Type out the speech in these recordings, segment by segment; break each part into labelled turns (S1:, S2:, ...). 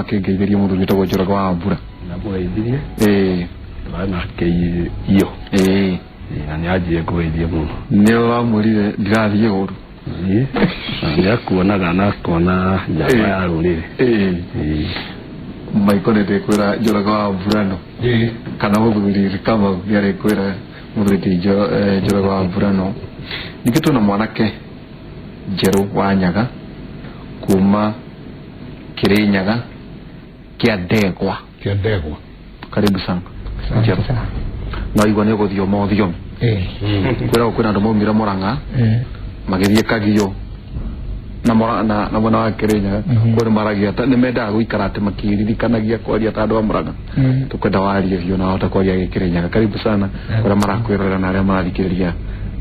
S1: Akĩngeithĩria mũthuri wĩtagwo Njoroge wa Mbura.
S2: Ndamũgeithirie.
S1: Ĩĩ.
S2: Nake iyo.
S1: Ĩĩ.
S2: Na nĩ anjie ngũgeithie mũno.
S1: Nĩ ũramwĩrire ndirathiĩ ũru.
S2: Ĩĩ. Nĩ akuonaga na akona njamba ya rũrĩrĩ.
S1: Ĩĩ.
S2: Ĩĩ.
S1: Maiko nĩ ndĩkwĩra Njoroge wa Mburano kana mũthuri Kamau nĩ arĩkwĩra mũthuri ti Njoroge wa Mburano. Ningĩ twĩna mwanake Njerũ wa Nyaga kuma Kirinyaga kĩa Ndegwa.
S3: Kĩa Ndegwa.
S1: Karibu sana. Njerũ. No igua nĩ ũgũthioma ũthiomi. Kwĩragwo kwĩna andũ maumire Mũrang'a magĩthiĩ Kagio na na mwena wa Kirinyaga kũu nĩ maragia nĩ mendaga gũikara atĩ makĩririkanagia kwaria ta andũ a Mũrang'a. Tũkwenda warie biũ na wahota kwaria gĩkĩrĩnyaga. Karibu sana kũrĩa marakwĩrorera na arĩa marathikĩrĩria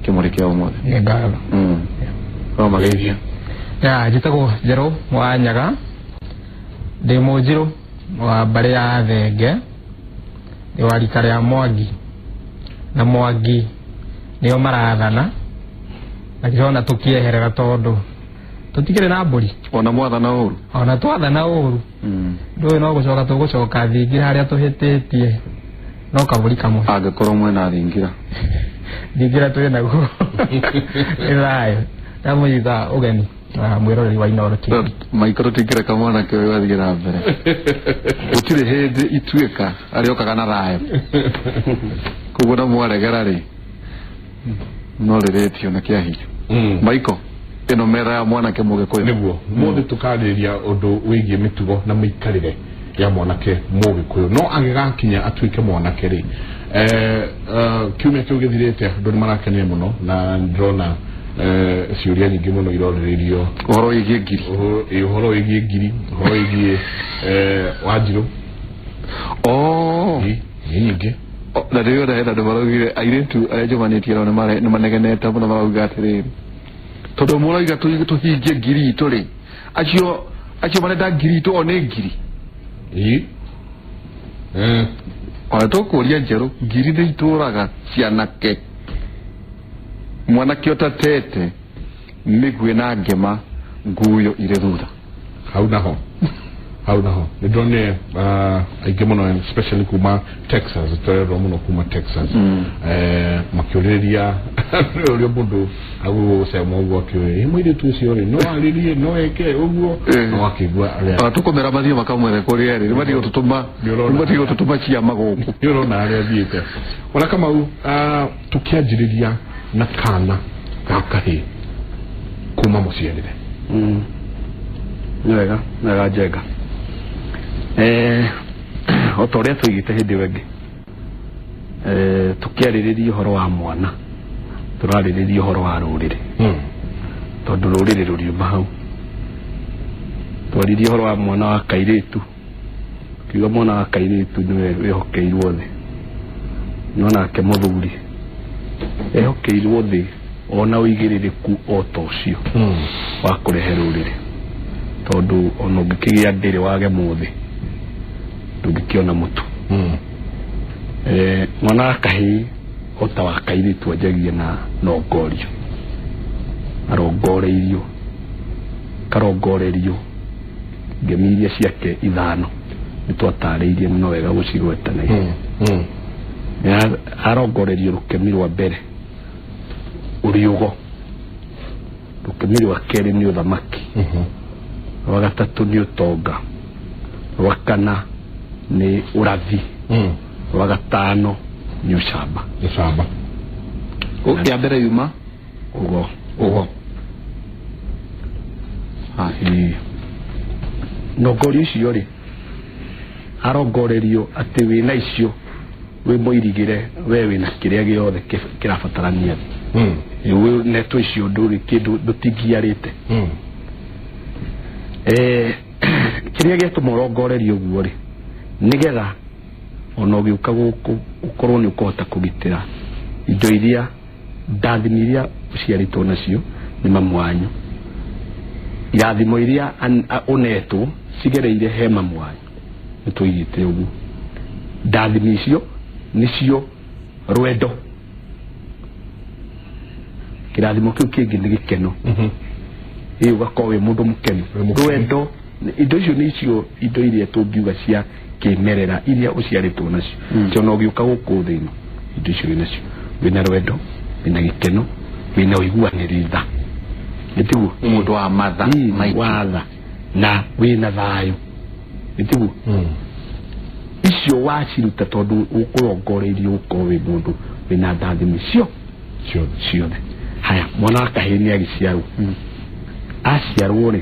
S1: kĩmũrĩ kĩa ũmũthĩ.
S4: Nĩ ngatho.
S1: No mageithia.
S4: Ya, njĩtagwo Njerũ wa Nyaga, ndĩ mũnjirũ wa mbarĩ ya Thenge, ndĩ wa rika rĩa Mwangi, na Mwangi nĩo marathana, na ndĩrona tũkĩeherera tondũ tũtikĩrĩ na mbũri.
S1: Ona mwathana ũru.
S4: Ona twathana ũru. Ndũĩ no gũcoka tũgũcoka thingira harĩa tũhĩtĩtie no kabũri kamwe.
S1: Angĩkorwo mwena thingira.
S4: Thingira twĩ naguo. Nĩ thayũ. Ndamũnyita ũgeni na mwĩroreri wa Inooro TV.
S1: Maiko tũtingĩreka mwanake ũyũ athiĩ na mbere. Gũtirĩ hĩndĩ ituĩka arĩokaga na thayũ. Koguo na mwaregera rĩ no rĩrĩtio na kĩa hinya. Maiko ĩno metha ya mwanake mũgĩkũyũ.
S3: Nĩguo mũthĩ tũkarĩrĩria ũndũ wĩgiĩ mĩtugo na mĩikarĩre ya mwanake mũgĩkũyũ no agĩgakinya atuĩke mwanake rĩ kiumia kĩu gĩthirĩte andũ nĩ marakenire mũno na ndĩrona ciũria nyingĩ mũno irorĩrĩirio
S1: ũhoro wĩgiĩ ngiri.
S3: Ũhoro wĩgiĩ ngiri, ũhoro wĩgiĩ Wanjirũ.
S1: Oh.
S3: Nĩ nyingĩ.
S1: Na ndĩrona hena andũ maraugire airĩtu arĩa njumanĩtie nao nĩ manegenete mũno marauga atĩrĩrĩ tondũ mũrauga tũhingie ngiri itũ rĩ acio marenda ngiri itũ o nĩ ngiri.
S3: Ĩĩ.
S1: Ona tũkũria Njerũ ngiri nĩ itũraga cianake mwanake ũtatete mĩguĩ na ngema nguyo irĩ thutha.
S3: Hau naho. Hau naho. Nĩ ndonire aingĩ mũno especially kuma Texas, twererwo mũno kuma Texas. Makĩũrĩrĩria ũrĩa mũndũ agũcema ũguo akĩũria, mũirĩtu ũcio rĩ no arĩrie no eke ũguo no akĩigua arĩa.
S1: Ona tũkũmera mathiĩ makamwethe kũrĩa rĩ, nĩmatige gũtũtũma, nĩmatige gũtũtũma ciama gũkũ.
S3: Nĩ ũrona harĩa athiĩte. Ona Kamau, tũkĩanjĩrĩria na kana ga kahĩĩ kuma mũciarĩre.
S2: Nĩ wega, nĩ wega Njenga. O ta ũrĩa tũigĩte hĩndĩ ĩyo ĩngĩ, tũkĩarĩrĩria ũhoro wa mwana, tũrarĩrĩria ũhoro wa rũrĩrĩ. Tondũ rũrĩrĩ rũriuma hau. Twaririe ũhoro wa mwana wa kairĩtu, kiuga mwana wa kairĩtu nĩwe wĩhokeirwo thĩ. No nake mũthuri ehokeirwo thĩ ona ũigĩrĩrĩku o ta ũcio wa kũrehe rũrĩrĩ. Tondũ ona ũngĩkĩgĩa ndĩrĩ wage mũthĩ ndũngĩkĩona mũtu. Mwana wa kahĩĩ o ta wa kairĩtu anjagia na nongorio, arongoreirio, karongorerio ngemi iria ciake ithano nĩ twatarĩirie no wega gũcigweta na ihenya. Arongorerio rũkemi rwa mbere ũriũgo, rũkemi rwa kerĩ nĩ ũthamaki, rwa gatatũ nĩ ũtonga, rwa kana nĩ ũrathi, rwa gatano nĩ ũcamba.
S3: Ũcamba.
S1: Ya mbere yuma
S2: ũgo.
S1: Ũgo.
S2: Nongorio icio rĩ arongorerio atĩ wĩna icio wĩ mũirigĩre we wĩna kĩrĩa gĩothe kĩrabatarania thĩ. Wĩ netwo icio ndũrĩ kĩndũ ndũtingiarĩte. Kĩrĩa gĩatũma ũrongorerio ũguo rĩ nĩgetha ona ũgĩũka gũkũ ũkorwo nĩ ũkũhota kũgitĩra indo iria ndathimi iria ũciarĩtwo nacio nĩ mamu wanyu, irathimo iria ũnetwo cigereire he mamu wanyu, nĩ tũigĩte ũguo. Ndathimi icio nĩcio rwendo, kĩrathimo kĩu kĩngĩ nĩ gĩkeno. Ĩ ũgakorwo wĩ mũndũ mũkenu. Rwendo Indo icio nĩ icio indo iria tũngiuga cia kĩmerera iria ũciarĩtwo nacio. Tondũ ũgĩũka gũkũ thĩ ĩno indo icio wĩ nacio, wĩna rwendo, wĩna gĩkeno, wĩna ũiguanĩri tha, nĩtiguo?
S1: Mũndũ wa matha maingĩ.
S2: Watha na wĩna thayũ, nĩtiguo? Icio waciruta tondũ ũkũrongoreirio gũkorwo wĩ mũndũ wĩna ndathimi cio
S3: ciothe
S2: ciothe. Haya, mwana wa kahĩĩ nĩ agĩciarwo, aciarwo rĩ,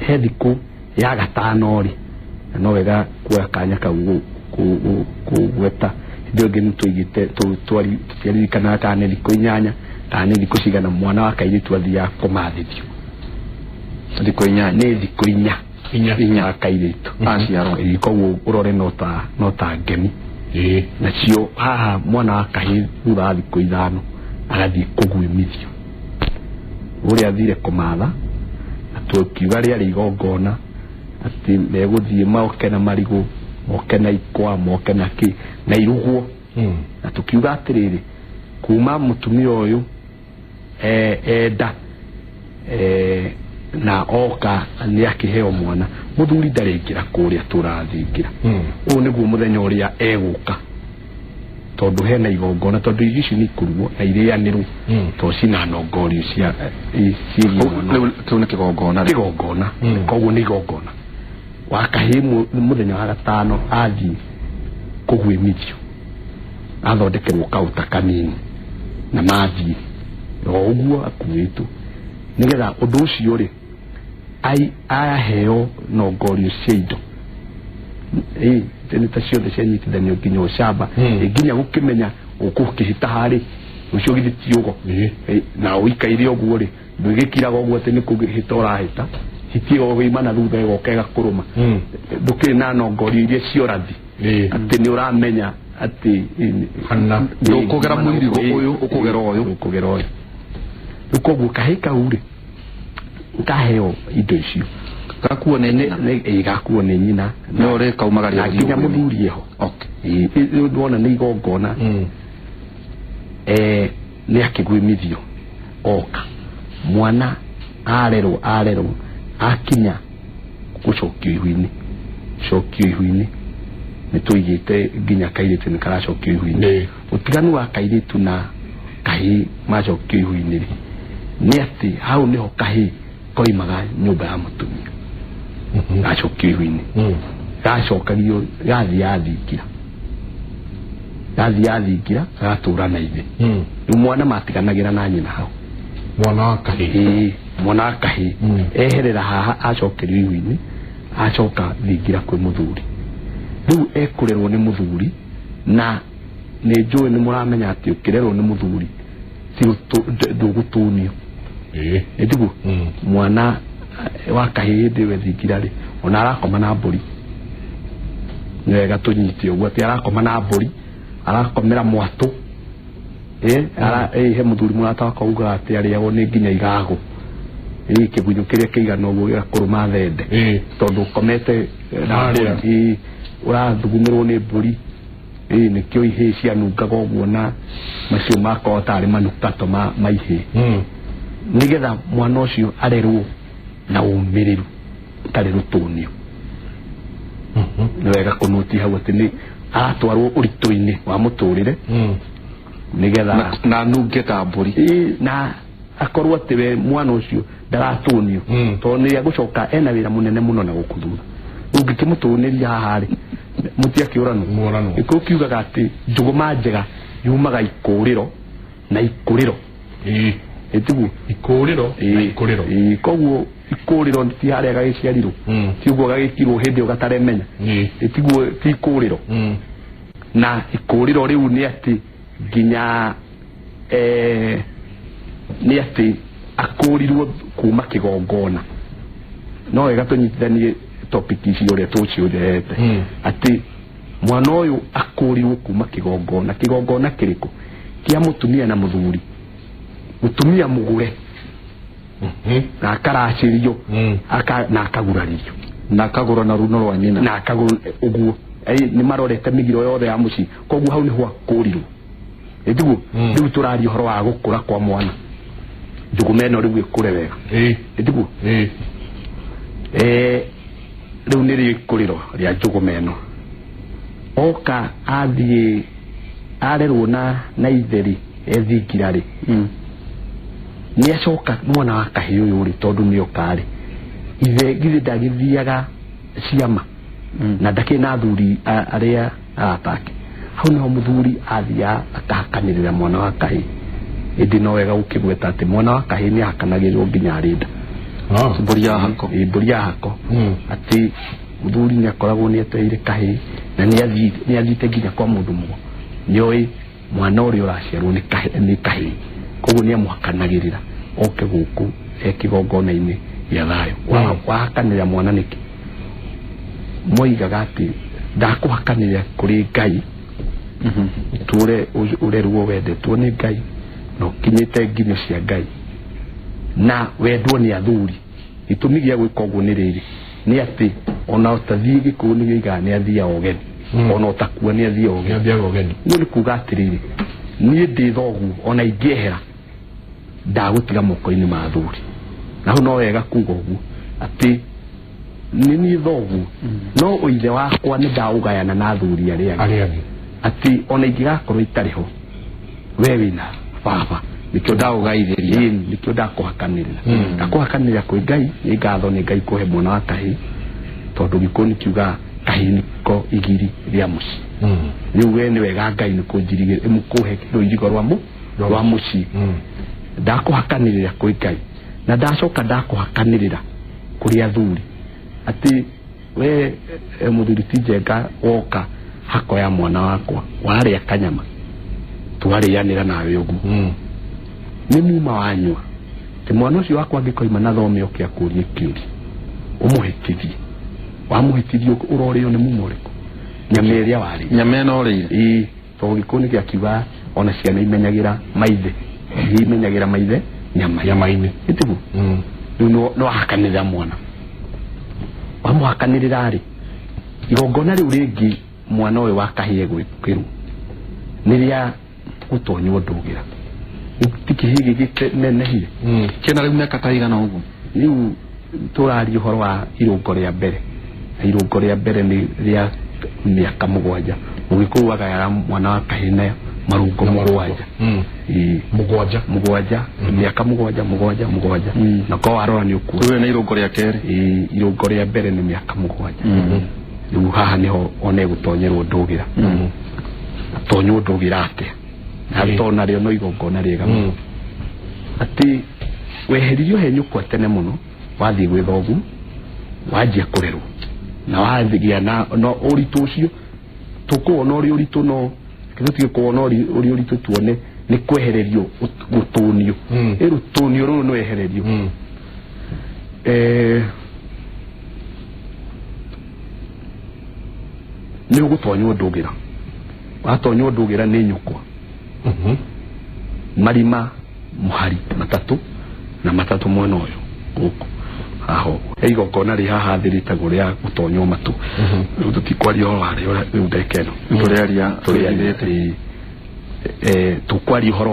S2: he thikũ ya gatano rĩ, na no wega kuoya kanya kau kũgweta hĩndĩ ĩyo ĩngĩ nĩ tũigĩte tũtiaririkanaga kana nĩ thikũ 8 kana nĩ thikũ cigana mwana wa kairĩtu athiaga kũmathithio.
S1: Thikũ 8.
S2: Nĩ thikũ 4.
S3: Inya.
S1: Inya.
S2: Wa kairĩtu
S1: aciarwo.
S2: Ĩĩ, koguo ũrore no ta ngemi. Nacio haha mwana wa kahĩĩ thutha wa thikũ 5 agathiĩ kũguĩmithio ũrĩa athire kũmatha, na tũkiuga rĩarĩ igongona atĩ megũthiĩ moke na marigũ, moke na ikwa, moke na kĩ na irugwo. Na tũkiuga atĩrĩrĩ, kuma mũtumia ũyũ enda na oka nĩ akĩheo mwana, mũthuri ndarĩingĩra kũrĩa tũrathingira. Ũũ nĩguo mũthenya ũrĩa egũka, tondũ hena igongona, tondũ irio icio nĩ ikũrugwo na irĩanĩrwo, tondũ cina nongorio cia ciĩgiĩ mwana.
S1: Rĩu kĩu nĩ kĩgongona rĩ.
S2: Kĩgongona. Koguo nĩ igongona wa kahĩĩ mũthenya wa gatano athiĩ kũguĩmithio, athondekerwo kaũta kanini na mathiĩ o ũguo akuĩtwo, nĩgetha ũndũ ũcio rĩ aheo nongorio cia indo. Ĩ nĩ ta ciothe cianyitithanio nginya ũcamba. Ĩ, nginya gũkĩmenya ũkũkĩhĩta harĩ ũcio githĩ ti ũgo. Ĩ, na ũikaire ũguo rĩ, ndwĩgĩkiraga ũguo atĩ nĩ kũhĩta ũrahĩta, hiti ĩyo wĩima na thutha ĩgoka ĩgakũrũma. Ndũkĩrĩ na nongorio iria ciorathi atĩ nĩ ũramenya atĩ
S3: Hana.
S1: Ndũkũgera mũirigo ũyũ, ũkũgera ũyũ.
S2: Ũkũgera ũyũ. Rĩu koguo kahĩ kau rĩ kaheo indo icio.
S1: Gakuo nĩ nyina.
S2: Ĩ, gakuo nĩ nyina.
S1: No rĩ kaumagaria
S2: na
S1: gũthiĩ
S2: nginya
S1: ũguo.
S2: Mũthuri eho.
S1: Okay.
S2: Ĩ, ndwona nĩ igongona. Nĩ akĩguĩmithio oka mwana arerwo akinya gũcokio ihu-inĩ, cokio ihu-inĩ nĩ tũigĩte nginya kairĩtu nĩ karacokio ihu-inĩ. Ũtiganu wa kairĩtu na kahĩĩ macokio ihu-inĩ rĩ, nĩ atĩ hau nĩho kahĩĩ koimaga nyũmba ya mũtumia, gacokio ihu-inĩ, gacokagio gathiĩ thingira, gathiĩ thingira gatũra na ithe. Rĩu mwana matiganagĩra na nyina hau.
S3: Mwana wa kahĩĩ.
S2: Ĩĩ, mwana wa kahĩĩ. Eherera haha, acokerio ihu-inĩ, acoka thingira kwĩ mũthuri. Rĩu ekũrerwo nĩ mũthuri, na nĩ njũĩ nĩ mũramenya atĩ ũkĩrerwo nĩ mũthuri ti ndũgũtũnio. Ĩtiguo? Mwana wa kahĩĩ hĩndĩ ĩyo thingira rĩ, ona arakoma na mbũri. Nĩ wega tũnyite ũguo atĩ arakoma na mbũri, arakomera mwatũ. He mũthuri mũrata wakwa ugaga atĩ arĩagwo nĩ nginya igagũ. Kĩgunyũ kĩrĩa kĩigana ũguo gĩgakũrũma thende, tondũ ũkomete na
S3: Harĩa.
S2: mbũri. Ũrathugumĩrwo nĩ mbũri. Nĩkĩo ihĩĩ cianungaga ũguo na macio makorwo tarĩ manukato ma ihĩĩ, nĩgetha mwana ũcio arerwo na ũmĩrĩru ũtarĩ rũtũnio. Nĩ wega kũnũti hau atĩ nĩ aratwarwo ũritũ-inĩ wa mũtũrĩre, nĩgetha
S1: na nunge ta mbũri.
S2: Ĩĩ, na akorwo atĩ we mwana ũcio ndaratũnio, tondũ nĩ egũcoka ena wĩra mũnene mũno na gũkũ thutha. Ũngĩkĩmũtũnĩria haha rĩ, mũtiakĩũranwo.
S3: Mũranwo.
S2: Gĩkũyũ kiugaga atĩ njũgũma njega yumaga ikũrĩro na ikũrĩro. Ĩtiguo?
S3: Ikũrĩro na ikũrĩro.
S2: Ĩĩ, koguo ikũrĩro ti harĩa gagĩciarirwo, ti ũguo gagĩkirwo hĩndĩ ĩyo gataremenya. Ĩtiguo? Ti ikũrĩro. Na ikũrĩro rĩu nĩ atĩ nginya nĩ atĩ akũrirwo kuma kĩgongona. No wega tũnyitithanie topic ici ũrĩa tũciũrete, atĩ mwana ũyũ akũrirwo kuma kĩgongona. Kĩgongona kĩrĩkũ? Kĩa mũtumia na mũthuri, mũtumia mũgũre na akaracĩrio, na akaguraririo.
S1: Na akagũrwo na runo rwa nyina.
S2: Na akagũrwo ũguo. Nĩ marorete mĩgiro yothe ya mũciĩ, koguo hau nĩho akũrirwo. Ĩtiguo? Rĩu tũraria ũhoro wa gũkũra kwa mwana, njũgũma ĩno rĩu ĩkũre wega. Ĩtiguo? Rĩu nĩrĩo ikũrĩro rĩa njũgũma ĩno. Oka athiĩ arerwo na itheri ethingira rĩ, nĩ acoka mwana wa kahĩĩ ũyũ rĩ, tondũ nĩ oka rĩ, ithe githĩ ndagĩthiaga ciama na ndakĩrĩ na athuri arĩa aratake. Hau niho mũthuri athiaga akahakanĩrĩra mwana wa kahĩĩ. Ĩndĩ no wega gũkĩgweta atĩ mwana wa kahĩĩ nĩ ahakanagĩrĩrwo nginya arĩ nda.
S1: Mbũri ya hako.
S2: Ĩ, mbũri ya hako. Atĩ mũthuri nĩ akoragwo nĩ etereire kahĩĩ na nĩ athiĩte nginya kwa mũndũ mũgo, nĩoĩ mwana ũrĩa ũraciarwo nĩ kahĩĩ, koguo nĩ amũhakanagĩrĩra oke gũkũ e kĩgongona-inĩ gĩa thayũ. Wahakanĩrĩra mwana nĩkĩ? Moigaga atĩ ndakũhakanĩrĩra kũrĩ Ngai, ũtũre ũrerwo wendetwo nĩ Ngai na ũkinyĩte nginyo cia Ngai na wendwo nĩ athuri. Gĩtũmi gĩa gwĩka ũguo nĩ rĩrĩ, nĩ atĩ ona ũtathiĩ gĩkũyũ nĩ gĩoigaga nĩ athiaga ũgeni, ona ũtakua nĩ athiaga ũgeni.
S3: Nĩ athiaga ũgeni.
S2: Ũguo nĩ kuga atĩrĩrĩ, niĩ ndĩ thoguo, ona ingĩehera ndagũtiga moko-inĩ ma athuri. Na hau no wega kuga ũguo atĩ nĩ niĩ thoguo, no ũithe wakwa nĩ ndaũgayana na athuri arĩa angĩ.
S3: Arĩa angĩ.
S2: Atĩ ona ingĩgakorwo itarĩ ho, we wĩna baba, nĩkĩo
S1: ndaũgaithĩria.
S2: Ĩĩ, nĩkĩo ndakũhakanĩrĩra. Ndakũhakanĩrĩra kwĩ Ngai, nĩ ngatho nĩ Ngai kũhe mwana wa kahĩĩ, tondũ gĩkũyũ nĩ kiugaga kahĩĩ nĩko igiri rĩa mũciĩ. Rĩu we nĩ wega Ngai nĩ kũnjirigĩra, kũhe rũirigo rwa mũciĩ. Ndakũhakanĩrĩra kwĩ Ngai na ndacoka ndakũhakanĩrĩra kũrĩ athuri, atĩ we mũthuri ti Njenga woka hako ya mwana wakwa warĩa kanyama twarĩanĩra nawe ũguo, nĩ muma wanyua, atĩ mwana ũcio wakwa angĩkoima na thome oke akũrie kĩũria ũmũhĩtithie, wamũhĩtithia ũrorĩo nĩ muma ũrĩkũ? Nyama ĩrĩa warĩa.
S1: Nyama ĩno ũrĩire.
S2: Ĩĩ, tondũ gĩkũyũ nĩ gĩakiuga ona ciana imenyagĩra maithe, imenyagĩra maithe nyama
S3: nyama-inĩ.
S2: Ĩtiguo? Rĩu no wahakanĩrĩra mwana, wamũhakanĩrĩra rĩ, igongona rĩu rĩngĩ mwana ũyũ wa kahĩĩ gwĩkĩrwo nĩ rĩa gũtonywo ndũgĩra. Ti kĩhĩĩ gĩkĩ nenehire.
S1: Kĩna rĩu mĩaka ta igana ũguo?
S2: Rĩu tũraria ũhoro wa irũngo rĩa mbere, na irũngo rĩa mbere nĩ rĩa mĩaka 7. Mũgĩkũyũ agayaga mwana wa kahĩĩ na marũngo 7. Ĩĩ.
S3: 7.
S2: 7, mĩaka 7, 7, 7. Na korwo warora nĩ ũkuona.
S1: Rĩu nĩ irũngo rĩa kerĩ.
S2: Ĩĩ, irũngo rĩa mbere nĩ mĩaka 7. Rĩu haha nĩho ona egũtonyerwo ndũgĩra. Atonywo ndũgĩra atĩa? Na tondũ narĩo no igongona rĩega mũno. Atĩ weheririo he nyũkwa tene mũno, wathiĩ gwĩ thoguo, wanjia kũrerwo na wagĩa na no ũritũ ũcio tũkũwona ũrĩ ũritũ, no tũtige kũwona ũrĩ ũritũ, tuone nĩ kwehererio gũtũnio. Ĩ rũtũnio rũrũ nĩ wehererio. Nĩ ũgũtonywo ndũgĩra, watonywo ndũgĩra nĩ nyũkwa, marima mũhari 3 na 3 mwena ũyũ gũkũ haha ũguo. Igongona rĩ haha thĩ rĩtagwo rĩa gũtonywo matũ. Rĩu tũtikwaria ũhoro warĩo rĩu ndagĩka ĩno.
S1: Tũrĩaria
S2: Tũrĩaria, tũkwaria ũhoro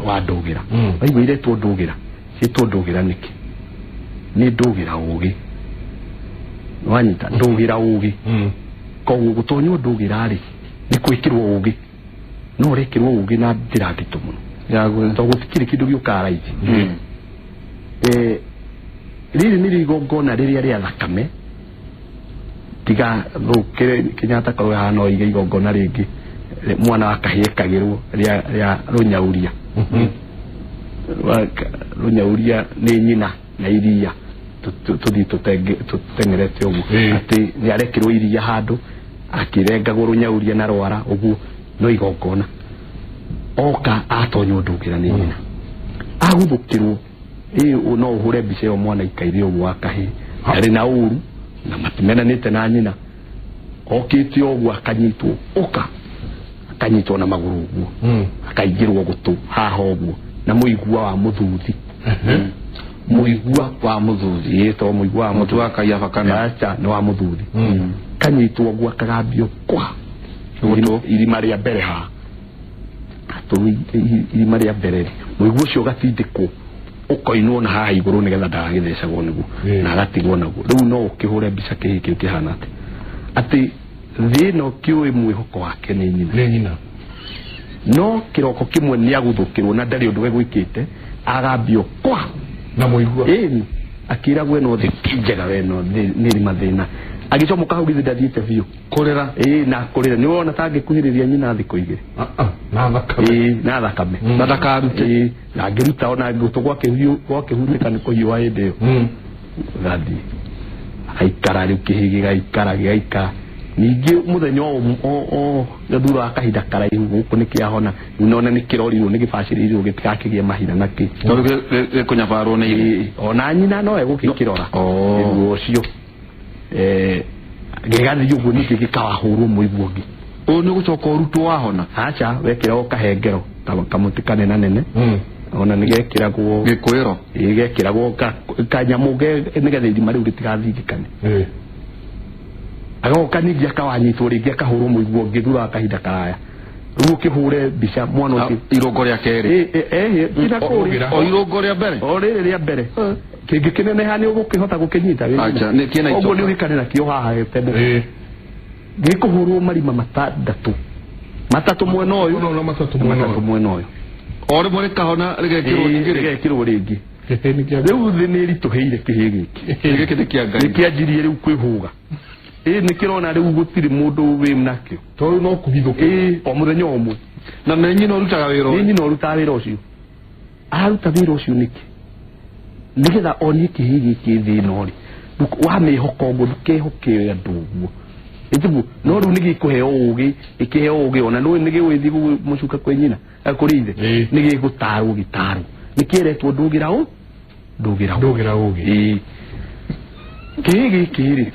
S2: wa ndũgĩra. Waigua iretwo ndũgĩra, ciĩtwo ndũgĩra nĩkĩ? Nĩ ndũgĩra ũgĩ. Wanyita? Ndũgĩra ũgĩ. Koguo gũtonywo ndũgĩra rĩ, nĩ gwĩkĩrwo ũgĩ. No ũrekĩrwo ũgĩ na njĩra nditũ mũno. Tondũ gũtikĩrĩ kĩndũ gĩũkaga raithi. Rĩrĩ nĩ igongona rĩrĩa rĩa thakame, tiga thũkĩre Kenyatta korwo haha no ige igongona rĩngĩ mwana wa kahĩĩ ekagĩrwo rĩa rũnyauria. Rũnyauria nĩ nyina na iria tũthiĩ tũteng'erete ũguo, atĩ nĩ arekĩrwo iria handũ akĩrengagwo rũnyauria na rwara ũguo, no igongona oka atonywo ndũgĩra nĩ nyina aguthũkĩrwo. Ĩ no ũhũre mbica ĩyo mwana ikaire ũguo wa kahĩĩ arĩ na ũru na matimenanĩte na nyina, okĩte ũguo akanyitwo, ũka akanyitwo na magũrũ ũguo, akaingĩrwo gũtũ haha ũguo na mũigua wa mũthuthi.
S1: Mũigua wa mũthuthi.
S2: Ĩĩ, to mũigua wa
S1: mũtũ wa Kaiaba kana?
S2: Aca, nĩ wa mũthuthi. Kanyitwo ũguo akagambio kwa
S1: Gũtũ.
S2: Irima rĩa mbere haha. Atũ irima rĩa mbere rĩ, mũigua ũcio ũgatindĩkwo. Ũkoinwo na haha igũrũ nĩgetha ndagagĩthecagwo nĩguo na agatigwo naguo. Rĩu no ũkĩhũre mbica kĩhĩ kĩu kĩhana atĩ atĩ thĩ ĩno kĩũĩ mwĩhoko wake nĩ nyina.
S3: Nĩ nyina.
S2: No kĩroko kĩmwe nĩ agũthũkĩrwo na ndarĩ ũndũ egwĩkĩte, agambio kwa
S3: na mũigua.
S2: Ĩni akĩragwo ĩno thĩ ti njega, we no nĩ ĩrĩ mathĩna. Agĩcomoka hau githĩ ndathiĩte biũ
S1: kũrĩra.
S2: Ĩĩ, na kũrĩra nĩ wona ta angĩkuhĩrĩria nyina thikũ igĩrĩ.
S3: Ah, ah, na thakame.
S2: Ĩĩ, na thakame.
S1: Na ndakarute.
S2: Ĩĩ, na angĩruta ona gũtũ gwakĩhutĩka nĩ kũhiũha hĩndĩ ĩyo. Gathiĩ agaikara rĩu kĩhĩ gĩgaikara gĩgaikara ningĩ mũthenya o thutha wa kahinda karaihu gũkũ nĩ kĩahona, rĩu nona nĩ kĩrorirwo nĩ gĩbacĩrĩirwo gĩtigakĩgĩe mahira na kĩ.
S1: Tondũ gĩkũnyabarwo nĩ ithe.
S2: Ĩĩ, ona nyina no egũgĩkĩrora.
S1: Oh.
S2: Nĩguo ũcio gĩgathiĩ ũguo ningĩ gĩkawahũrwo mũigua ũngĩ.
S1: Ũyũ nĩ ũgũcoka ũrutwo wahona.
S2: Aca, wekĩragwo kahengero kamũtĩ kanenanene. Ona nĩ gekĩragwo
S1: gĩkũĩro.
S2: Ĩĩ, gekĩragwo kanyamũ nĩgetha irima rĩu rĩtigathingĩkane. Agoka ningĩ akawanyitwo rĩngĩ akahũrwo mũigua ũngĩ thutha wa kahinda karaya. Rĩu ũkĩhũre mbica mwana ũcio.
S1: Irũngo rĩa kerĩ.
S2: Ĩĩ, ĩĩ, ĩĩ, tiga kũrĩa.
S1: O irũngo rĩa mbere.
S2: O rĩrĩ rĩa mbere kĩngĩ kĩneneha nĩ ũgũkĩhota gũkĩnyita wĩ
S1: Acha,
S2: nyina.
S1: nĩ kĩna
S2: Ũguo
S1: icoka.
S2: nĩ ũgĩkane nakĩo haha tene. Gĩkũhũrwo marima matandatũ, matatũ mwena ũyũ
S3: No, na matatũ mwena
S2: matatũ
S3: ũyũ.
S2: mwena ũyũ.
S1: O rĩmwe rĩkahona rĩgekĩrwo
S2: Ĩĩ,
S1: ningĩ rĩ.
S2: rĩgekĩrwo rĩngĩ.
S3: Kĩhĩ nĩ kĩa
S2: Rĩu thĩ nĩ ĩritũhĩire kĩhĩ gĩkĩ.
S1: Gĩkĩ nĩ kĩa Ngai.
S2: Nĩ kĩanjirie rĩu kwĩhũga. Ĩĩ, nĩ kĩrona rĩu gũtirĩ mũndũ wĩ nakĩo.
S3: Tondũ no kũhithũkĩrwo.
S2: Ĩĩ, o mũthenya o ũmwe.
S1: Na nĩ nyina ũrutaga wĩra
S2: Nĩ
S1: ũyũ.
S2: nyina ũrutaga wĩra ũcio. Araruta wĩra ũcio nĩkĩ? Nĩgetha onie kĩhĩ gĩkĩ thĩ ĩno rĩ, wamĩhoka ũguo ndũkehoke andũ ũguo. Ĩtiguo no rĩu nĩ gĩkũheo ũgĩ, gĩkĩheo ũgĩ ona nĩ gĩgũgĩthiĩ mũcuka kwĩ nyina, kũrĩ ithe.
S3: Ĩĩ.
S2: Nĩ gĩgũtarwo gĩtarwo. Nĩ kĩeretwo ndũgĩra ũ? Ndũgĩra ũ.
S3: Ndũgĩra ũgĩ.
S2: Ĩĩ. Kĩhĩ gĩkĩ rĩ,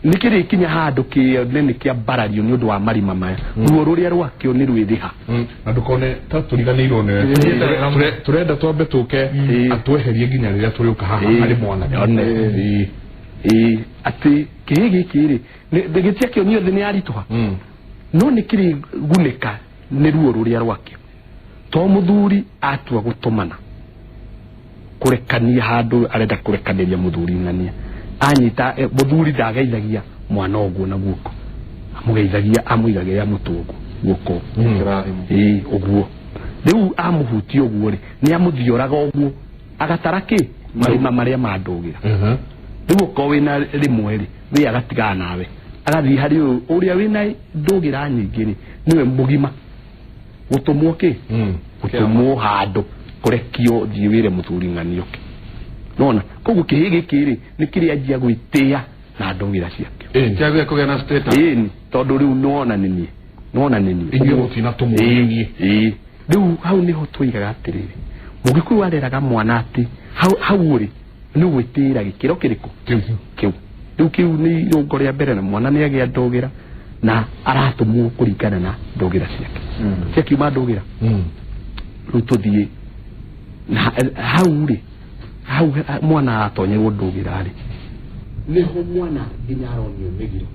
S2: nĩ kĩrĩkinya handũ kĩone nĩ kĩambarario nĩ ũndũ wa marima maya. Ruo rũrĩa rwakĩo nĩ rwĩrĩha.
S3: Na ndũkone ta tũriganĩirwo nĩwe. Tũrenda twambe tũke atweherie nginya rĩrĩa tũrĩũka haha harĩ mwanake.
S2: One. Ĩĩ, atĩ kĩhĩ gĩkĩ rĩ, gĩtiakĩonio thĩ nĩ yaritũha. No nĩ kĩrĩ gunĩka nĩ ruo rũrĩa rwakĩo. To mũthuri atua gũtũmana kũrekania handũ arenda kũrekanĩria mũthuri ng'ania anyita, mũthuri ndageithagia mwana ũguo na guoko, amũgeithagia amũigagĩrĩra mũtwe ũguo guoko.
S1: Kĩrathimo.
S2: Ĩĩ, ũguo rĩu amũhutia ũguo rĩ, nĩ amũthioraga ũguo agatara kĩ marima marĩa mandũgĩra. Rĩu okorwo wĩna rĩmwe rĩ, wĩ agatigana nawe agathiĩ harĩ ũyũ ũrĩa wĩna ndũgĩra nyingĩ rĩ, nĩwe mũgima gũtũmwo kĩ gũtũmwo handũ kũrekio thiĩ wĩre mũthuri ng'ani ũke nona. Koguo kĩhĩ gĩkĩ rĩ, nĩ kĩrĩanjia gwĩtĩa na ndũgĩra ciakĩo.
S1: Kĩagĩrĩire kũgĩa na status.
S2: Ĩni, tondũ rĩu nĩwona nĩ niĩ, nĩwona nĩ niĩ.
S3: Inyuĩ mũtinatũmwo nĩ niĩ.
S2: Ĩĩ, rĩu hau nĩho twoigaga atĩrĩrĩ, mũgĩkũyũ areraga mwana atĩ hau ũrĩ nĩ ũgwĩtĩĩra gĩkĩro kĩrĩkũ.
S3: Kĩu.
S2: Kĩu rĩu kĩu nĩ irũngo rĩa mbere, na mwana nĩ agĩa ndũgĩra na aratũmwo kũringana na ndũgĩra ciake. Ciakiuma ndũgĩra, rĩu tũthiĩ na hau rĩ, hau mwana atonyerwo ndũgĩra rĩ, nĩho mwana nginya aronio mĩgiro,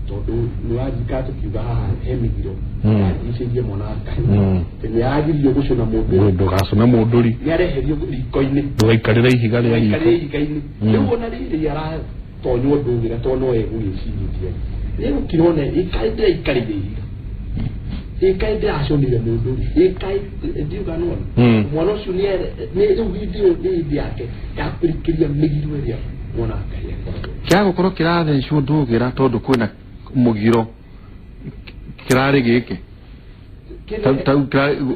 S2: tondũ nĩwajika tũkiuga haha he mĩgiro yarigicĩirie mwana wa kahĩĩ, nĩ aragirio gũcũna mũndũ.
S3: Ndũgacũne mũndũ ri.
S2: Nĩ areherio riko-inĩ.
S3: Ndũgaikarĩre ihiga rĩa
S2: Aikarĩre
S3: riko.
S2: ihiga-inĩ. Rĩu ona rĩrĩ aratonywo ndũgĩra, tondũ no egũgĩcirithia rĩ, nĩgũkirwo ne ĩkaĩ ndĩraikarĩire ihiga, ĩkaĩ ndĩracũnire mũndũ rĩ, ĩkaĩ ndiuga nona. Mwana ũcio nĩ rĩu hĩndĩ ĩyo nĩ hĩndĩ yake ya kũrikĩria mĩgiro ĩrĩa mwana wa kahĩĩ akoragwo.
S1: Kĩa gũkorwo kĩrathecwo ndũgĩra tondũ kwĩna mũgiro kĩrarĩ gĩkĩ tau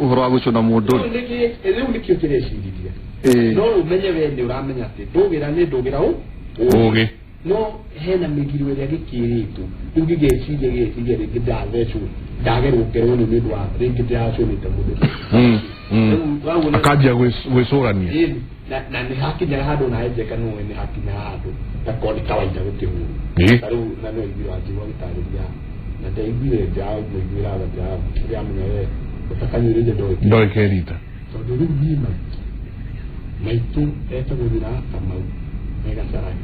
S1: ũhoro wa gũcũna mũndũ
S2: Rĩu rĩu nĩkĩo kĩrecirithia.
S1: Ĩĩ.
S2: No ũmenye we nĩ ũramenya atĩ ndũgĩra nĩ ndũgĩra ũ
S3: Ũgĩ.
S2: No hena mĩgiro ĩrĩa gĩkĩrĩtwo, rĩu gĩgeciria gĩgeciria rĩngĩ ndathecwo ndagerwo ngerwo nĩ ũndũ wa rĩngĩ ndĩracũnĩte mũndũ. Rĩu hau
S3: Akanjia gwĩcũrania.
S2: Ĩĩ, na nĩ hakinyaga handũ na njeka no nĩ hakinyaga handũ gakorwo nĩ kawaida gũkĩhũrwo.
S3: Ĩĩ.
S2: Ta rĩu na no iguire wanjigua agĩtarĩria na ndaiguire ndĩramũiguĩra tha, ndĩramenya we ũtakanyuĩrĩire ndoĩ.
S3: Ndoĩ kerita.
S2: Tondũ rĩu niĩ maitũ etagwo nyina wa Kamau e Gacaraga.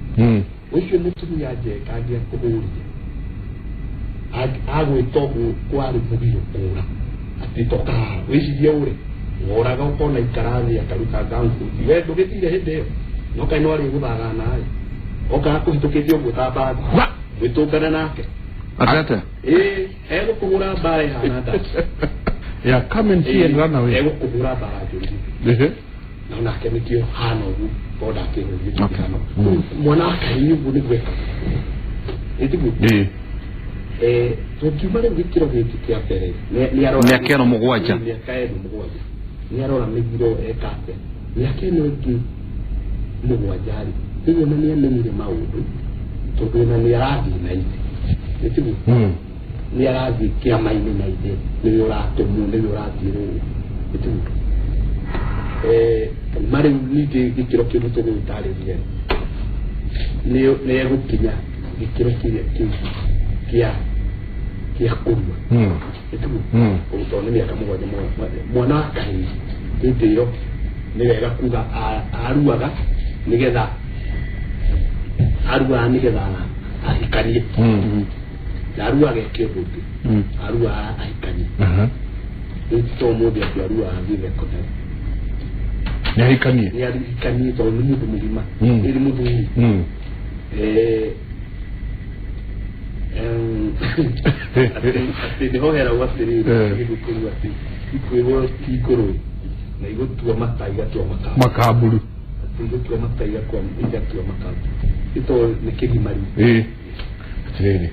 S2: Ũcio mũtumia njeka angĩakũhũrire agwĩta ũguo kwarĩ mũgiro kũra atĩ toka haha wĩcirie ũre Woraga ũkona ikara thĩ akaruta ngambuti. We ndũgĩthire hĩndĩ ĩyo. No kaĩ no arĩ gũthagana ĩ. Okaga kũhĩtũkĩtie ũguo ta mbathi.
S3: Wa!
S2: Gwĩtũngana nake.
S1: Atĩa atĩa?
S2: Ĩĩ, egũkũhũra mbara ĩhana nda.
S3: Yeah, come and see and run away.
S2: Egũkũhũra mbara njũru.
S3: Ehe.
S2: Na onake nĩkĩo hana ũguo tondũ ndakĩhũrire.
S1: Okay.
S2: Mwana wa kahĩĩ ũguo nĩguo ekaga. Ĩtiguo?
S3: Ĩĩ.
S2: Tũngiuma rĩu gĩkĩro gĩkĩ kĩa mbere nĩ arora
S1: Mĩaka ĩno mũgwanja.
S2: Mĩaka ĩno mũgwanja nĩ arora mĩgiro eka atĩa mĩaka ĩno ĩngĩ mũgwanja rĩ rĩu ona nĩ amenyire maũndũ tondũ ona nĩ arathiĩ na ithe ĩtiguo nĩ arathiĩ kĩama-inĩ na ithe nĩwe ũratũmwo nĩwe ũrathiĩ rũũ ĩtiguo kuma rĩu ningĩ gĩkĩro kĩu tũgũgĩtarĩria nĩ egũkinya gĩkĩro kĩrĩa kĩngĩ kĩa kĩa kũrua ĩtiguo tondũ nĩ mĩaka mũgwanja mwana wa kahĩĩ hĩndĩ ĩyo nĩ wega kuga aruaga nĩgetha aruaga nĩgetha ahikanie na aruaga eke ũndũ ũngĩ aruaga ahikanie rĩu ti to mũthĩ atĩ aruaga athiĩ thekondarĩ
S3: Nĩ ahikanie.
S2: Nĩ ahikanie tondũ nĩ mũndũ mũgima nĩ mũthuri atĩ nĩho heragwo atĩrĩrĩ gĩgũkũrũ atĩ ikwĩrwo ti ngũrwe na igũtua mata igatua makamburu
S3: Makamburu.
S2: Atĩ igũtua mata igatua makamburu ito nĩ kĩgimari.
S3: Ĩĩ. Atĩrĩrĩ.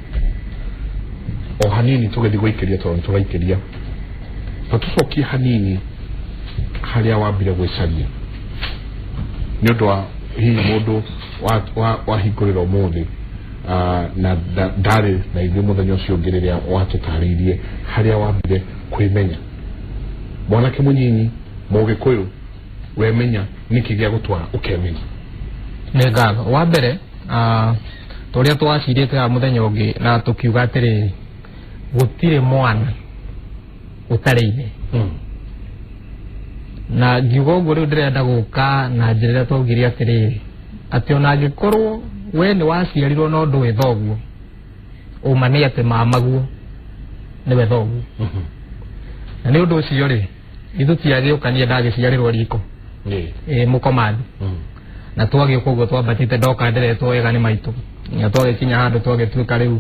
S3: O hanini tũgĩthiĩ gũikĩria tondũ nĩ tũraikĩria. Na tũcokie hanini harĩa wambire gwĩcaria. Nĩ ũndũ wa hihi mũndũ wahingũrĩra ũmũthĩ na ndarĩ na ithuĩ mũthenya ũcio ũngĩ rĩrĩa watũtarĩirie harĩa wambire kwĩmenya. Mwanake mũnyinyi mũgĩkũyũ wemenya nĩkĩ gĩa gũtwara ũkemenya.
S4: Nĩ ngatho. Wa mbere tũrĩa twacirĩte haha mũthenya ũngĩ na tũkiuga atĩrĩrĩ gũtirĩ mwana ũtarĩ ithe. Na ngiuga ũguo rĩu ndĩrenda gũka na njĩra ĩrĩa twaugire atĩrĩrĩ atĩ ona angĩkorwo we nĩ waciarirwo no ndũĩ thoguo ũma nĩ atĩ mamaguo nĩwe thoguo. Na nĩ ũndũ ũcio rĩ ithuĩ tiagĩũka niĩ ndagĩciarĩrwo riko mũkomathi na twagĩũka ũguo twambatĩte ndoka nderetwo wega nĩ maitũ na twagĩkinya handũ twagĩtuĩka rĩu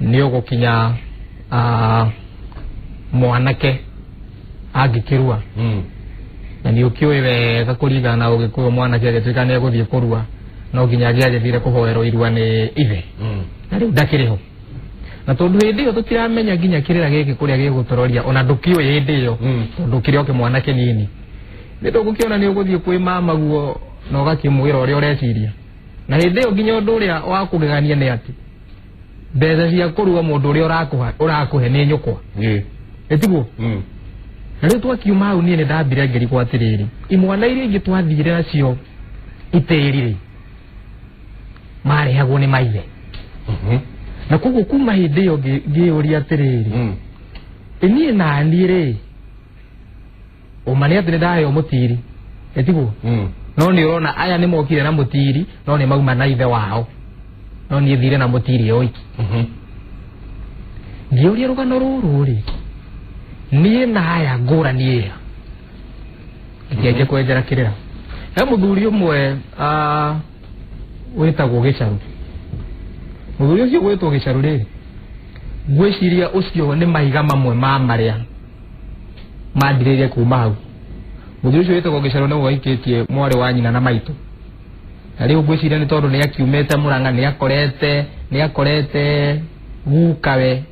S4: nĩ ũgũkinya mwanake angĩkĩrua na nĩ ũkĩũĩ wega kũringana na ũgĩkũyũ mwanake agĩtuĩka nĩ egũthiĩ kũrua no nginya angĩagĩthire kũhoerwo irua nĩ ithe na rĩu ndakĩrĩ ho na tondũ hĩndĩ ĩyo tũtiramenya nginya kĩrĩra gĩkĩ kũrĩa gĩgũtũroria ona ndũkĩũĩ hĩndĩ ĩyo tondũ kĩrĩ o kĩmwana kĩnini nĩ tũgũkĩona nĩ ũgũthiĩ kwĩ mamaguo na ũgakĩmwĩra ũrĩa ũreciria na hĩndĩ ĩyo nginya ũndũ ũrĩa wa kũgegania nĩ atĩ mbeca cia kũrua mũndũ ũrĩa ũrakũhe nĩ nyũkwa ĩtiguo na rĩu twakiuma hau niĩ nĩ ndambire ngĩrigwo atĩrĩrĩ imwana iria ingĩ twathire nacio itĩri rĩ marĩhagwo nĩ maithe na koguo kuma hĩndĩ ĩyo ngĩyũria atĩrĩrĩ niĩ naniĩ rĩ ũma nĩ atĩ nĩ ndaheo mũtiri ĩtiguo no nĩ ũrona aya nĩ mokire na mũtiri no nĩ mauma na ithe wao no niĩ thire na mũtiri oiki ngĩũria rũgano rũrũ rĩ niĩ na aya ngũrani ĩya ngĩanjia kwenjera kĩrĩra he mũthuri ũmwe wĩtagwo Gĩcaru mũthuri ũcio gwĩtwo Gĩcaru rĩ ngwĩciria ũcio nĩ mahiga mamwe ma marĩa mandirĩire kuma hau mũthuri ũcio wĩtagwo Gĩcaru nĩwe waikĩtie mwarĩ wa nyina na maitũ na rĩu ngwĩciria nĩ tondũ nĩ akiumĩte Mũrang'a nĩ akorete gukawe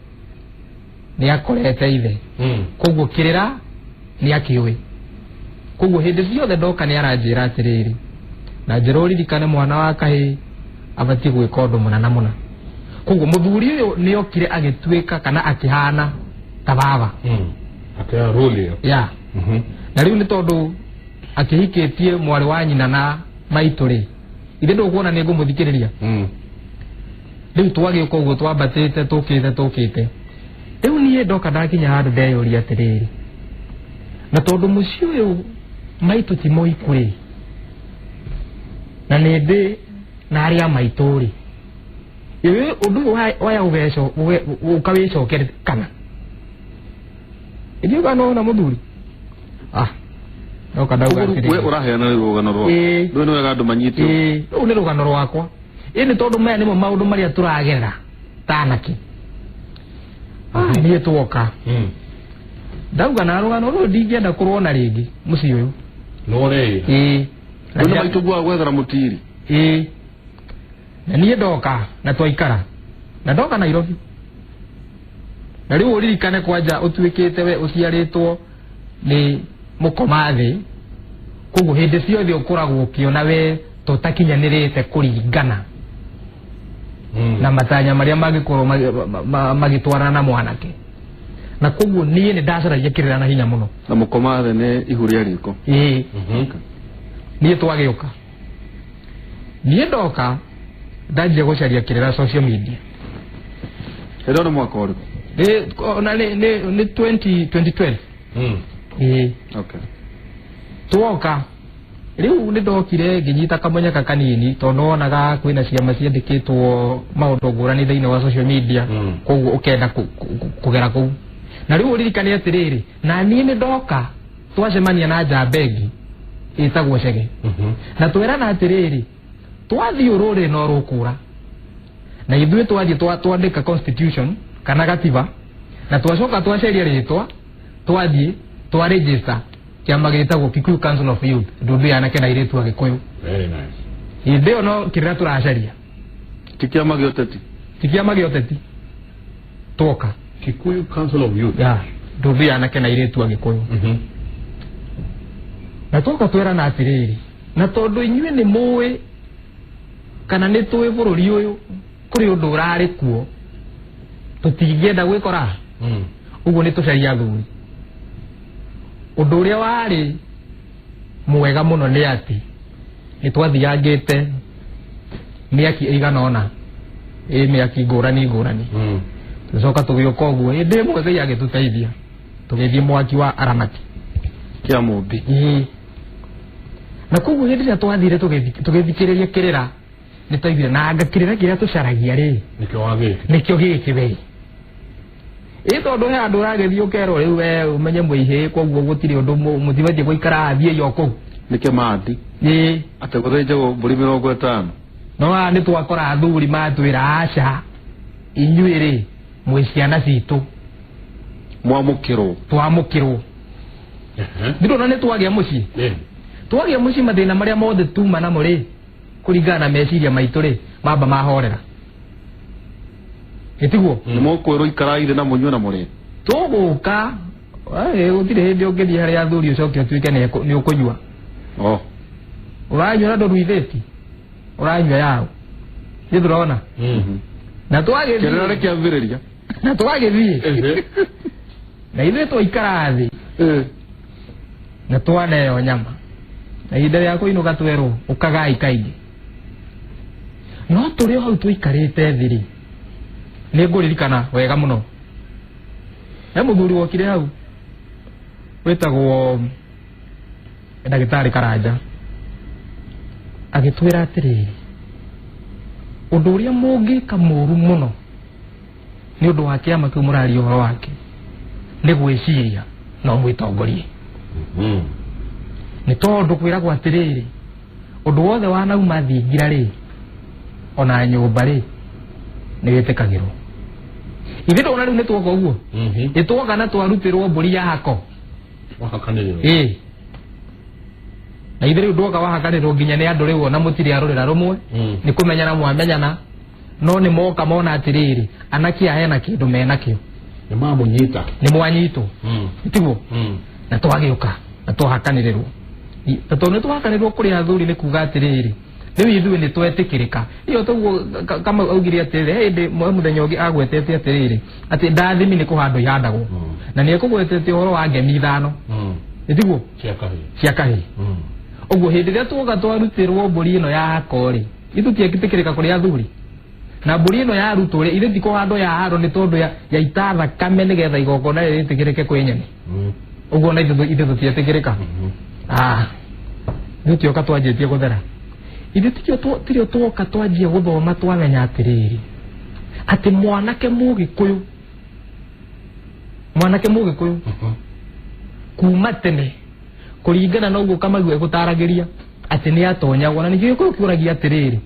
S4: nĩ akorete ithe koguo kĩrĩra nĩ akĩũĩ koguo hĩndĩ ciothe ndoka nĩ aranjĩra atĩrĩrĩ na njĩra ũririkane mwana wa kahĩĩ abatiĩ gwĩka ũndũ mũna na mũna koguo mũthuri ũyũ nĩ okire agĩtuĩka kana akĩhana ta baba
S3: Akĩoya role ĩyo.
S4: Ya na rĩu nĩ tondũ akĩhikĩtie mwarĩ wa nyina na maitũ rĩ ithe ndũkuona nĩ ngũmũthikĩrĩria rĩu twagĩũka ũguo twambatĩte tũkĩte rĩu niĩ ndoka ndakinya handũ ndeyũria atĩrĩrĩ na tondũ mũciĩ ũyũ maitũ ti mũiku rĩ na nĩ ndĩ na arĩa maitũ rĩ ĩ ũndũ ũyũ waya ũka wĩcokere kana ithiũka nona mũthuri Ndoka ndauga
S1: we
S4: atĩrĩrĩ.
S1: ũraheana rĩu rũgano rwaku.
S4: Ĩĩ.
S1: Rũu nĩ wega andũ manyite.
S4: Ĩĩ, rũu nĩ rũgano rwakwa. Ĩĩ nĩ tondũ maya nĩmo maũndũ marĩa tũragerera ta anake. Niĩ tuoka ndauga na rũgano rũrũ ndingĩenda kũrwona rĩngĩ mũciĩ ũyũ.
S3: Nore.
S4: Ĩĩ.
S1: Rĩu nĩ maitũ guo gwethera mũtiri.
S4: Ĩĩ. Na niĩ ndoka na twaikara na ndoka Nairobi na rĩu ũririkane kwanja ũtuĩkĩte we ũciarĩtwo nĩ mũkoma thĩ, koguo hĩndĩ ciothe ũkoragwo ũkĩona we tũtakinyanĩrĩte kũringana na matanya marĩa mangĩkorwo magĩtwarana na mwanake, na koguo niĩ nĩ ndacaragia kĩrĩra na hinya mũno.
S1: Na mũkoma thĩ nĩ ihu rĩa riko.
S4: Ĩĩ. Niĩ twagĩũka, niĩ ndoka ndanjia gũcaria kĩrĩra social media.
S1: Hĩndĩ ĩyo nĩ mwaka ũrĩkũ?
S4: Nĩ ona nĩ 20 2012. Ĩĩ.
S1: Okay.
S4: Twoka rĩu nĩ ndokire ngĩnyita kamũnyaka kanini tondũ wonaga kwĩna ciama ciandĩkĩtwo maũndũ ngũrani thĩinĩ wa social media, koguo ũkenda kũgera kũu. Na rĩu ũririkane atĩrĩrĩ, na niĩ nĩ ndoka twacemania na njamba ĩngĩ ĩtagwo Chege, na twerana atĩrĩrĩ, twathiĩ rũrĩrĩ no rũkũra na ithuĩ twathiĩ twandĩka constitution kana gatiba, na twacoka twaceria rĩtwa, twathiĩ twa register kĩama gĩtagwo Kikuyu Council of Youth, ndundu ya anake na airĩtu a Gĩkũyũ.
S3: Very nice.
S4: Hĩndĩ ĩyo no kĩrĩra tũracaria.
S1: Ti kĩama gĩa ũteti.
S4: Ti kĩama gĩa ũteti. Twoka
S3: Kikuyu Council of Youth.
S4: Ya ndundu ya anake na airĩtu a Gĩkũyũ. Na twoka twerana atĩrĩrĩ, na tondũ inyuĩ nĩ mũĩ kana nĩ tũĩ bũrũri ũyũ kũrĩ ũndũ ũrarĩ kuo tũtingĩenda gwĩkora, ũguo nĩ tũcaria athuri. Ũndũ ũrĩa warĩ mwega mũno nĩ atĩ nĩ twathiangĩte mĩaki ĩigana ũna, ĩ mĩaki ngũrani ngũrani, tũcoka tũgĩũka ũguo. Hĩndĩ ĩmwe Ngai agĩtũteithia tũgĩthiĩ mwaki wa Aramati
S1: Kĩa Mũmbi.
S4: Ĩĩ. Na koguo hĩndĩ ĩrĩa twathire tũgĩthikĩrĩria kĩrĩra nĩ twaiguire na anga kĩrĩra kĩrĩa tũcaragia rĩ
S3: Nĩkĩo wagĩte.
S4: Nĩkĩo gĩkĩ we. Ĩ tondũ he handũ ũragĩthiĩ ũkerwo rĩu we ũmenye mwĩhĩ, koguo gũtirĩ ũndũ mũtibatiĩ gũikara thiĩi o kũu.
S1: Nĩkĩo mandi.
S4: Ĩĩ.
S1: Atĩ gũthĩnjagwo mbũri 50.
S4: No haha nĩ twakora athuri matwĩra aca, inyuĩ rĩ mwĩ ciana citũ.
S1: Mwamũkĩrwo.
S4: Twamũkĩrwo. Ndĩrona nĩ twagĩa mũciĩ. Twagĩa mũciĩ mathĩna marĩa mothe tuma namo rĩ kũringana na meciria maitũ rĩ mamba mahorera, ĩtiguo?
S1: Nĩ mũkwĩrwo ikarai thĩ na mũnyue na mũrĩe.
S4: Tũgũka gũtirĩ hĩndĩ ũngĩthiĩ harĩ athuri ũcoke ũtuĩke nĩ ũkũnyua.
S1: Oh.
S4: Ũranyua na ndũruithĩti, ũranyua yaũ nĩ tũrona na
S1: Kĩrĩra
S4: twagĩthiĩ
S1: rĩkĩambĩrĩria.
S4: Na twagĩthiĩ na ithuĩ twaikara thĩ na twaneo nyama na ihinda rĩa kũinũka twerwo ũkagai kaingĩ, no tũrĩ o hau tũikarĩte thĩ rĩ, nĩ ngũririkana wega mũno he mũthuri wokire hau wĩtagwo ndagĩtarĩ Karanja, agĩtwĩra atĩrĩrĩ, ũndũ ũrĩa mũngĩka mũru mũno nĩ ũndũ wa kĩama kĩu mũraria ũhoro wake nĩ gwĩciria no mwĩtongorie, nĩ tondũ kwĩragwo atĩrĩrĩ, ũndũ wothe wanauma thingira rĩ ona nyũmba rĩ nĩ wĩtĩkagĩrwo. Ithuĩ ndona rĩu nĩ twoka ũguo nĩ twoka na twarutĩrwo mbũri ya hako.
S3: Wahakanĩrĩrwo.
S4: Ĩĩ, na ithuĩ rĩu ndwoka wahakanĩrwo nginya nĩ andũ rĩu ona mũtirĩ arũrĩra rũmwe, nĩ kũmenyana mwamenyana, no nĩ moka mona atĩrĩrĩ, anake aya hena kĩndũ menakĩo.
S3: Nĩ mamũnyita.
S4: Nĩ mwanyitwo, tiguo? Na twagĩũka na twahakanĩrĩrwo, na tondũ nĩ twahakanĩrĩrwo kũrĩ athuri nĩ kuga atĩrĩrĩ, rĩu ithuĩ nĩ twetĩkĩrĩka. Iyo toguo kama augire atĩrĩrĩ, he hĩndĩ mũthenya ũngĩ agwetete atĩrĩrĩ atĩ ndathimi nĩ kũhandwo ihandagwo, na nĩ ekũgwetete ũhoro wa ngemi ithano, ĩtiguo?
S3: Cia kahĩĩ.
S4: Cia kahĩĩ. Ũguo hĩndĩ ĩrĩa tuoka twarutĩrwo mbũri ĩno ya hako rĩ, ithuĩ tietĩkĩrĩka kũrĩ athuri, na mbũri ĩno yarutwo rĩ, ithuĩ ti kũhandwo yahandwo nĩ tondũ yaita thakame nĩgetha igongona rĩrĩ rĩtĩkĩrĩke kwĩ nyene. Ũguo na ithuĩ tũtietĩkĩrĩka. Ah, ithuĩ tioka twanjĩtie gũthera, ithuĩ tirio twoka twanjia gũthoma, twamenya atĩrĩrĩ atĩ mwanake mũgĩkũyũ, mwanake mũgĩkũyũ kuma tene Kũringana na ũguo Kamagu egũtaragĩria atĩ nĩ atonyagwo, na nĩkĩo Gĩkũyũ kĩũragia atĩrĩrĩ,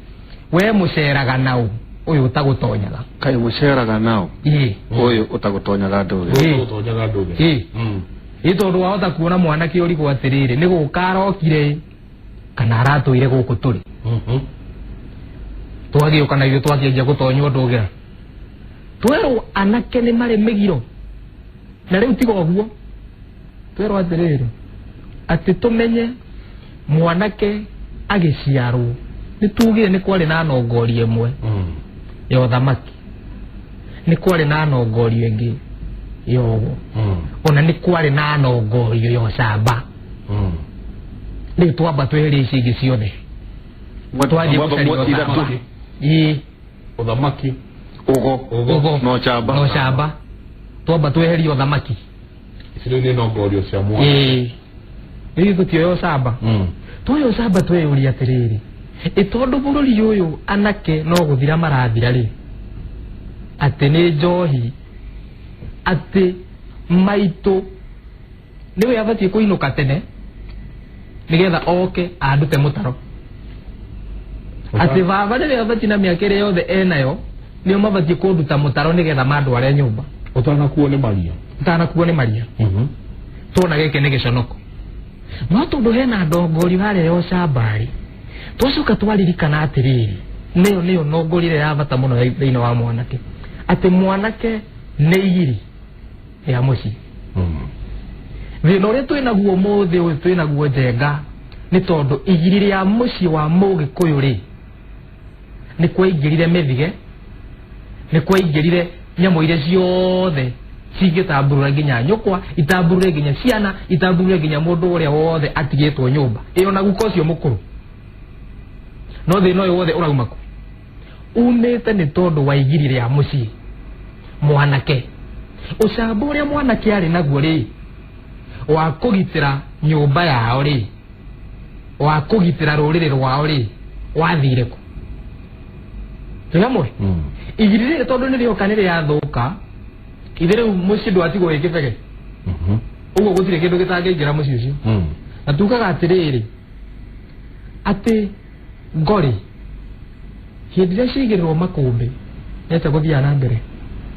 S4: we mũceraga naũ ũyũ ũtagũtonyaga?
S1: Kaĩ mũceraga nao
S4: Ĩĩ.
S1: ũyũ ũtagũtonyaga ndũgĩ?
S4: Ĩĩ.
S3: Ũtonyaga ndũgĩ.
S4: Ĩĩ. Ĩ tondũ wahota kuona mwanake ũrigwo atĩrĩrĩ, nĩ gũka arokire kana aratũire gũkũ tũrĩ? Twagĩũka na ithuĩ twakĩanjia gũtonywo ndũgĩra, twerwo anake nĩ marĩ mĩgiro. Na rĩu tiga ũguo, twerwo atĩrĩrĩ, atĩ tũmenye mwanake agĩciarwo, nĩ tugire nĩ kwarĩ na nongori ĩmwe ya ũthamaki, nĩ kwarĩ na nongorio ĩngĩ ya ũgo, ona nĩ kwarĩ na nongorio ya ũcamba. Rĩu twamba tweherie ici ingĩ ciothe, twathiĩ
S1: Mwamba
S4: gũcaria
S1: ithatũ.
S4: ũcamba. Ĩĩ.
S3: Ũthamaki,
S1: Ũgo.
S4: Ũgo.
S1: Na ũcamba.
S4: Na ũcamba. Twamba tweherie ũthamaki.
S3: Ici rĩu nĩ nongorio cia mwana.
S4: Ĩĩ, rĩu tũtioya ũcamba. Twoya ũcamba, tweyũria atĩrĩrĩ, ĩ tondũ bũrũri ũyũ anake no gũthira marathira rĩ, atĩ nĩ njohi, atĩ maitũ nĩwe abatiĩ kũinũka tene nĩgetha oke andute mũtaro, atĩ baba nĩwe abatiĩ na mĩaka ĩrĩa yothe enayo nĩo mabatiĩ kũnduta mũtaro nĩgetha mandware nyũmba?
S3: Ũtanakuo nĩ maria.
S4: Ndanakuo nĩ maria. Tuona gĩkĩ nĩ gĩconoko, no tondũ hena ndongorio harĩa ya ũcambarĩ, twacoka twaririkana atĩrĩrĩ, nĩyo nongorio ĩrĩa ya bata mũno thĩinĩ wa mwanake, atĩ mwanake nĩ igiri ya mũciĩ. Thĩna ũrĩa twĩnaguo mũthĩ ũyũ, twĩnaguo njenga, nĩ tondũ igiri rĩa mũciĩ wa Mũgĩkũyũ rĩ, nĩ kwaingĩrire mĩthige, nĩ kwaingĩrire nyamũ iria ciothe cingĩtamburũra nginya nyũkwa, itamburũre nginya ciana, itamburũre nginya mũndũ ũrĩa wothe atigĩtwo nyũmba ĩyo na guka ũcio mũkũrũ. No thĩna ũyũ wothe ũrauma kũ? Umĩte nĩ tondũ wa igiri rĩa mũciĩ, mwanake. Ũcamba ũrĩa mwanake arĩ naguo rĩ, wa kũgitĩra nyũmba yao rĩ, wa kũgitĩra rũrĩrĩ rwao rĩ, wathire kũ? Twĩ hamwe? Igiri rĩrĩ tondũ nĩ rĩoka, nĩ rĩathũka ithe, rĩu mũciĩ ndwatigwo wĩ kĩbege. Ũguo gũtirĩ kĩndũ gĩtangĩingĩra mũciĩ ũcio. Na tugaga atĩrĩrĩ, atĩ ngorĩ hĩndĩ ĩrĩa ciaigĩrĩrwo makũmbĩ nĩatĩa gũthiaga na mbere?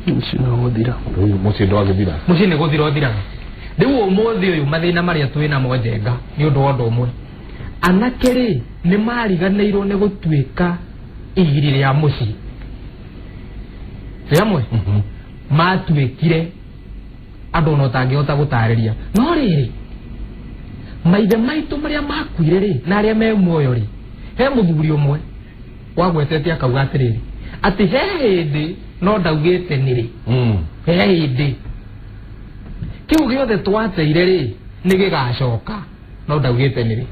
S2: Mũciĩ no gũthira.
S3: Rĩu mũciĩ ndwagĩthira.
S4: Mũciĩ nĩ gũthira ũthiraga. Rĩu ũmũthĩ ũyũ mathĩna marĩa twĩ namo njenga nĩ ũndũ wa ũndũ ũmwe, anake rĩ nĩ mariganĩirwo nĩ gũtuĩka igiri rĩa mũciĩ. Rĩamwe matuĩkire andũ ona ũtangĩhota gũtarĩria. No rĩrĩ, maithe maitũ marĩa makuire rĩ, na arĩa me muoyo rĩ, he mũthuri ũmwe wagwetete akauga atĩrĩrĩ, atĩ he hĩndĩ, no ndaugĩte nĩrĩ, he hĩndĩ kĩu gĩothe twateire rĩ nĩ gĩgacoka, no ndaugĩte nĩrĩ.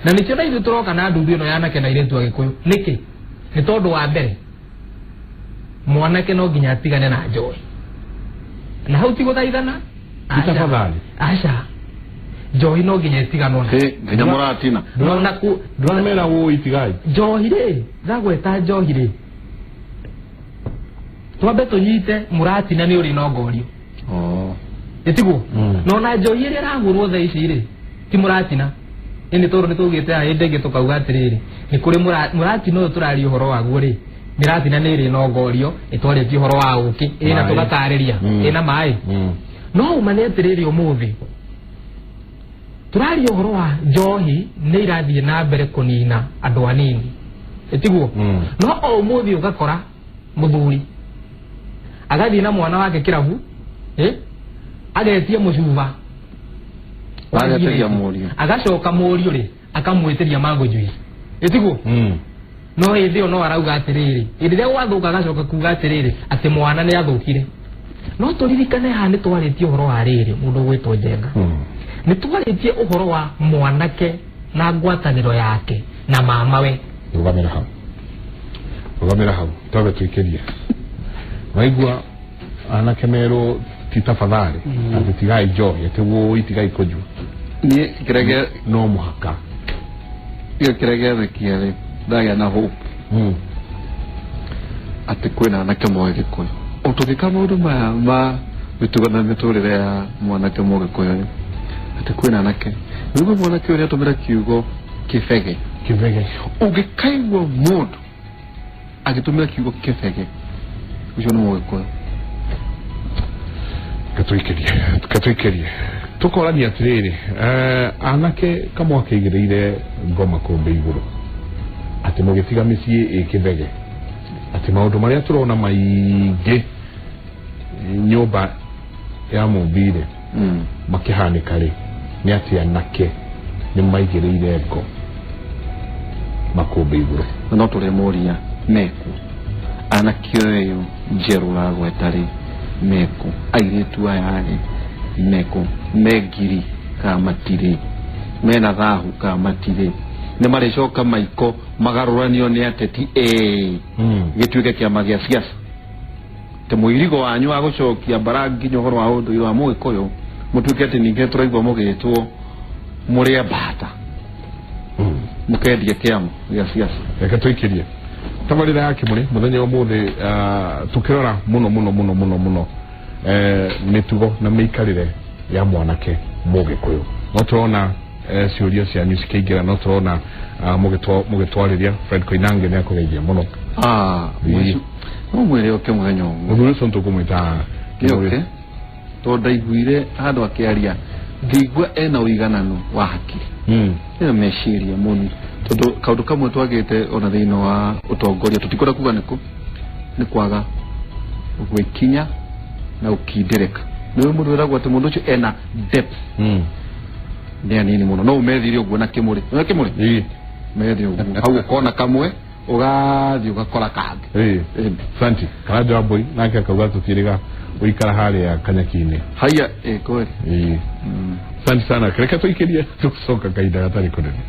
S4: Na nĩkĩo na ithuĩ tũroka na ndundu ĩno ya anake na airĩtu a Gĩkũyũ. Nĩkĩ? Nĩ tondũ wa mbere, mwanake no nginya atigane na njohi, na hau ti gũthaithana.
S3: Ti tafadhali.
S4: Aca, njohi no nginya ĩtiganwo nayo.
S1: Ĩ, nginya mũratina.
S4: No na ku
S3: Ndũramera wũi tigai.
S4: Njohi rĩ, ndagweta njohi rĩ, twambe tũnyite mũratina nĩ ũrĩ nongorio.
S1: Oh.
S4: Ĩtiguo?
S3: Mm.
S4: No na njohi ĩrĩa ĩragũrwo thaa ici rĩ, ti mũratina. Ĩnĩ tondũ nĩ tũgĩte haha hĩndĩ ĩngĩ tũkauga atĩrĩrĩ, nĩ kũrĩ mũratina ũyũ tũraria ũhoro waguo rĩ, mĩratina nĩ ĩrĩ nongorio, ĩtwarĩtie ũhoro wa ũkĩ ĩna
S3: Maĩ.
S4: tũgatarĩria ĩna maĩ. No uma nĩ atĩrĩrĩ, ũmũthĩ tũraria ũhoro wa njohi nĩ irathiĩ na mbere kũnina andũ anini, ĩtiguo? No o ũmũthĩ ũgakora mũthuri agathiĩ na mwana wake kĩrabu, agetia mũcuba.
S1: Agetĩria mũriũ.
S4: Agacoka mũriũ rĩ akamwĩtĩria mango juice, ĩtiguo? No hĩndĩ ĩyo no arauga atĩrĩrĩ, hĩndĩ ĩrĩa gwathũka agacoka kuga atĩrĩrĩ, atĩ mwana nĩ athũkire. No tũririkane haha nĩ twarĩtie ũhoro wa rĩrĩ, mũndũ ũgwĩtwo Njenga, nĩ twarĩtie ũhoro wa mwanake na ngwatanĩro yake na mamawe.
S3: Rũgamĩra hau, rũgamĩra hau, twambe twĩkĩrie. Waigua anake merwo ti tafadhali, atĩ tigai njohi, atĩ wũi tigai kũnyua.
S1: Niĩ kĩrĩa
S3: No mũhaka.
S1: Kĩrĩa gĩathekia rĩ, ndagĩa na hope atĩ kwĩna anake moĩ Gĩkũyũ. O tũgĩka maũndũ maya ma mĩtugo na mĩtũrĩre ya mwanake Mũgĩkũyũ rĩ, Atĩ kwĩna anake nĩguo mwanake ũrĩa atũmĩra kiugo kĩbege.
S3: Kĩbege.
S1: Ũngĩkaigua mũndũ agĩtũmĩra kiugo kĩbege, ũcio nĩ Mũgĩkũyũ.
S3: Katũikĩrie tũkorania atĩrĩrĩ, anake kamwakĩigĩrĩire ngoma kũmbĩ igũrũ atĩ mũgĩtiga mĩciĩ ĩ kĩbege, atĩ maũndũ marĩa tũrona maingĩ nyũmba ya mũmbire makĩhanĩka rĩ, nĩ atĩ anake nĩ maigĩrĩire ngo makũmbĩ igũrũ.
S1: Na no tũrĩmũria meku anake ũyũ njerũ ũragweta rĩ, meku airĩtu aya rĩ, meku me ngiri kana matirĩ, mena thahu kana matirĩ, nĩ marĩcoka maiko magarũranio nĩ ateti gĩtuĩke kĩama gĩa siasa te mũirigo wanyu wa gũcokia mbara nginya ũhoro wa ũndũire wa Mũgĩkũyũ mũtuĩke atĩ ningĩ tũraigua mũgĩtwo mũrĩ mbata mũkendia kĩama gĩa siasa.
S3: Reke tũikĩrie tabarĩra ya Kĩmũrĩ mũthenya wa ũmũthĩ, tũkĩrora mũno mũno mũno mũno mũno mĩtugo na mĩikarĩre ya mwanake Mũgĩkũyũ. No tũrona ciũria cianyu cikĩingĩra, no tũrona mũgĩtwarĩria. Fred Koinange nĩ akũgeithia mũno.
S1: No mwĩre oke mũthenya ũmwe.
S3: Mũthuri ũcio nĩtũkũmwĩta.
S1: Nĩoke tondũ ndaiguire handũ akĩaria ngĩigua ena ũigananu wa hakiri ena meciria mũno, tondũ kaũndũ kamwe twagĩte ona thĩinĩ wa ũtongoria tũtikwenda kuga nĩkũ nĩ kwaga gwĩkinya na gũkindĩrĩka. Nĩwe mũndũ wĩragwo atĩ mũndũ ũcio ena depth nĩ anini mũno, no ũmethire ũguo na kĩmũrĩ na kĩmũrĩ methe ũguo hau ũkona kamwe ũgathiĩ ũgakora kangĩ.
S3: Santi Karanja wa Mbũi nake akauga tũtiĩrĩga gũikara harĩa kanyaki-inĩ.
S1: Haiya, kweli.
S3: Asante sana, reke tũikĩrie, tũgũcoka kahinda gatarĩ kũnene.